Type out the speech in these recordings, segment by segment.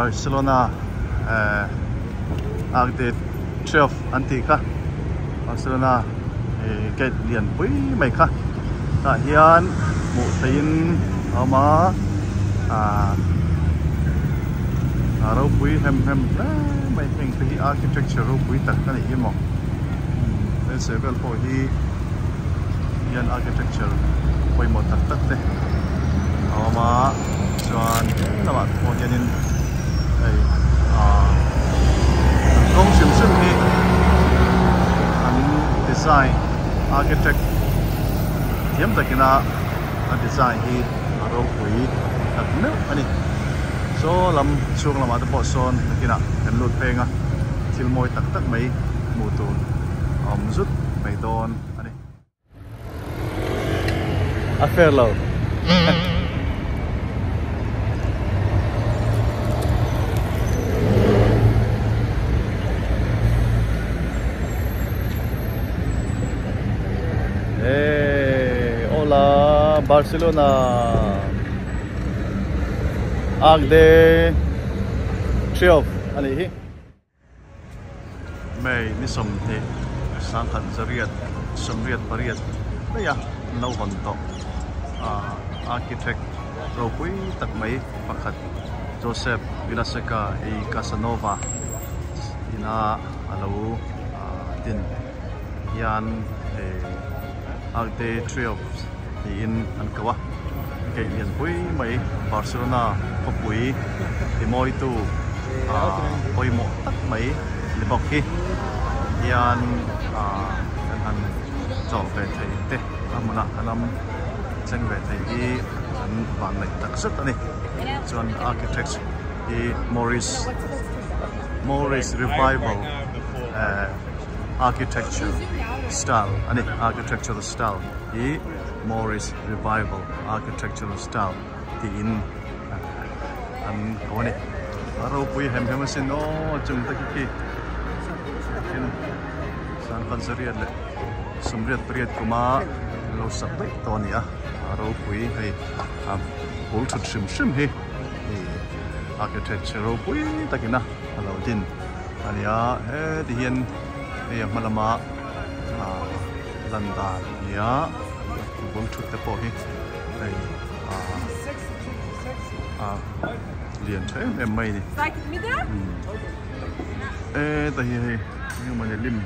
Barcelona eh Arc de Triomphe an tih kha Barcelona ih gate lian pui mai kha tah hian hmuh theihin a awm a ah a ropui hem hem hle mai heng te hi architecture ropui tak a nih hi maw hmeichhe vel pawh hi hian architecture pawimawh tak tak te a awm a chuan lamah te pawh hianin hei ah an kawng hrim hrim hi an design architect thiam takina a design hi a ropui tak meuh a ni saw lam chhung lamah te pawh sawn nakinah kan lut pheng a thil mawi tak tak mai hmuh tur a awm zut mai dawn a ni. A fair lo. Hey, hola Barcelona. Arc de Triomphe a nih hi. May ni 20 1988 daih a an lo hawn tawh ah architect ropui tak mai pakhat Joseph Vilaseca ei Casanova ina a lo din hian Arc de Triomphe tiin an ko a keih lianpui mai Barcelona khawpui timawitu ah pawimawh tak mai ni bawk hi hian ah kan han chawlh ve thei te a hmunah kan awm cheng ve thei hi an van neih tak zet a ni chuan architect hi Morris Morris revival eh architecture style a ni architectural style hi Moorish Revival Architectural Style tiin an ko a ni. A ropui hem hem asin aw chung te khi khi tin sangkhat zariat leh sawmriat pariat kuma lo sak daih tawh a ni a, a ropui hei a bul thut hrim hrim hi architecture ropui takina a lo din a ni a, heti hian hei a hma lama ah lan dan a ni a bul thut te pawh hi hei ah ah lian tha em em mai a ni e ta hi hei engemaw lim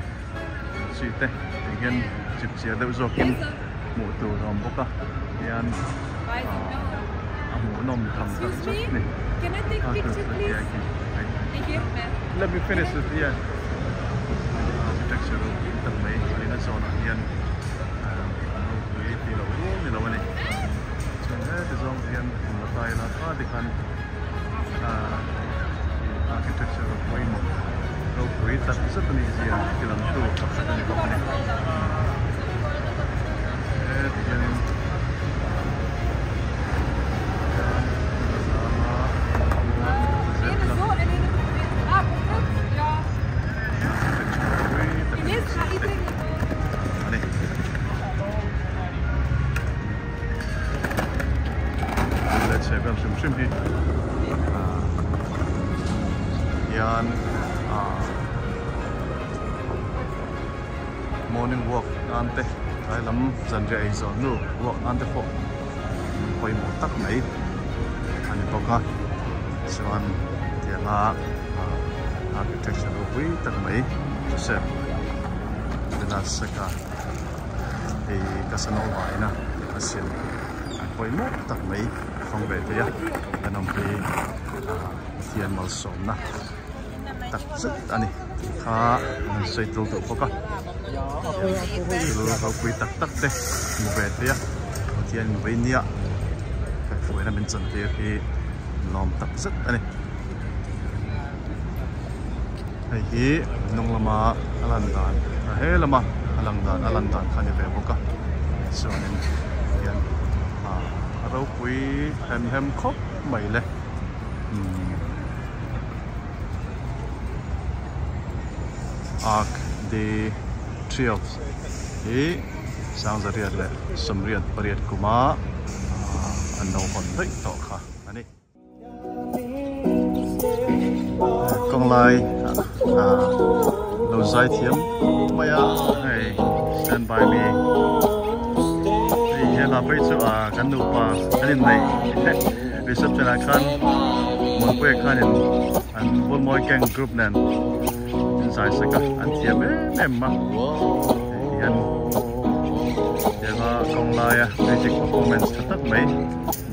chi te tih hian chip chiar deuh zawkin hmuh tur a awm bawk a hian ah a hmuhnawm tham tak zet a ni let me finish it here architecture ropui tak mai alina zawnah hian ropui tih loh rual ni lo a ni chuan heti zawng hian hmun la ta ila kha tikhan architecture pawimawh ropui tak zet a nih zia ti lang tu pakhat a ni bawk a ni heti hianin chhehvel hrim hrim hi hian morning walk nan te tlai lam zanriah ei zawh hnu walk nan te pawh pawimawh tak mai a ni bawk a chuan tianga architecture ropui tak mai Joseph Vilaseca hei Casanova ina a siam an pawimawh tak mai fang ve thei a kan awm hi Pathian malsawmna tak zet a ni tih kha an han sawi tel duh bawk a thil ropui tak tak te hmu ve thei a Pathian in vawi nia kaihhruaina min chan tir hi lawm tak zet a ni hei hi hnung lama a lan dan a he lama a lang dan a lan dan kha a ni ve bawk a chuanin hian ah a ropui hem hem khawp mai le. Arc de Triomphe hi Sangzariat leh Sawmriat pariat kuma an lo hawn daih tawh kha a ni. Kawnglai ah lo zai thiam mai a hei stand by me hei hela phei chu ah kan nupa kan inneih reception ah khan Muanpuia khanin an Vulmawi gang group nen an zai sak a an thiam em em a hei hian tianga kawnglaia music performance tha tak mai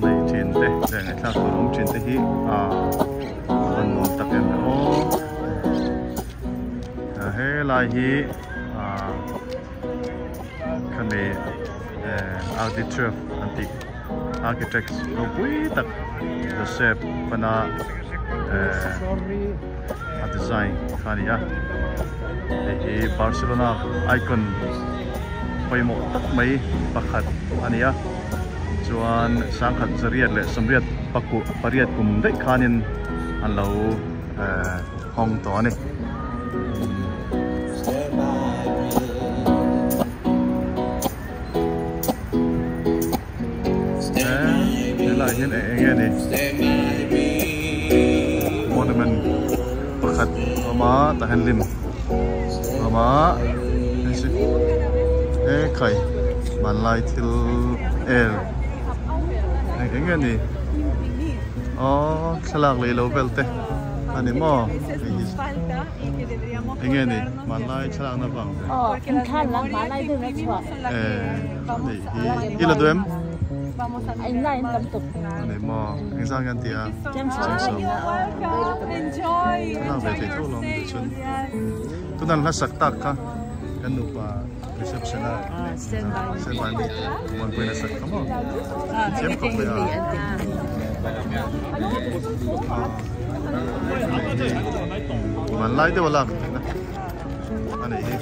nei thin te leh ngaihthlak tur awm thin te hi ah a van nuam tak em aw helai hi ah khami eh architect an tih architect ropui tak Joseph pana eh a design kha a ni a hei hi Barcelona icon pawimawh tak mai pakhat a ni a. Chuan sangkhat zariat leh sawmriat pakuh pariat kum daih khanin an lo hawng tawh a ni. Helai hian eng enge ni monument pakhat a awm a tah hian lim a awm a. He khai hmanlai thil el eng eng nge ni aw thlalak lei lo vel te a ni maw hei hi eng nge ni hmanlai thlalak na vang eh hei hi i la duh em a ni maw eng zang hian ti a cheng sawm thlalak ve thei tho lo ang tih chuan. Tunah hla sak tak kha kan nupa reception a stand by me muanpui na sak kha maw thiam khawp mai a hmanlai deuh a lak theihna a nih hi.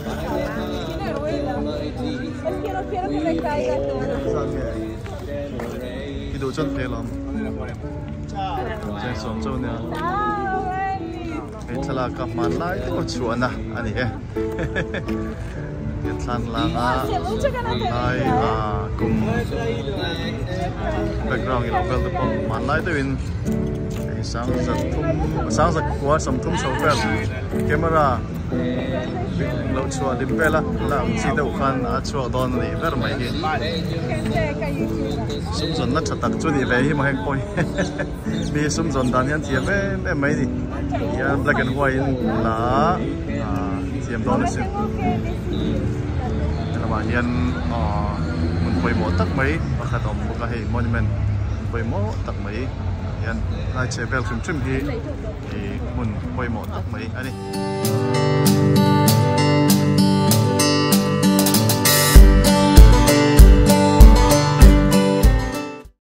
I duh chuan phei alawm cheng sawm chauh ania. Hei thlalak a hman lai deuh a chhuahna a ni e. He thlan langa hmanlai ah kum background ilo vel te pawh hmanlai deuhin hei sang zat thum sang zat kua sawmthum chho vel camera lo chhuah lim vel a la ang chi deuh khan a chhuak dawn a nih ber mai hi. Sumzawnna tha tak chu nih ve hi maw heng pawh hi. Mi sum zawn dan hian thiam em em mai a ni hian black and white in la ah thiam dawn a sin helamah hian aw hmun pawimawh tak mai pakhat a awm bawk a hei monument hmun pawimawh tak mai hian lai chhe vel hrim hrim hi ih hmun pawimawh tak mai a ni.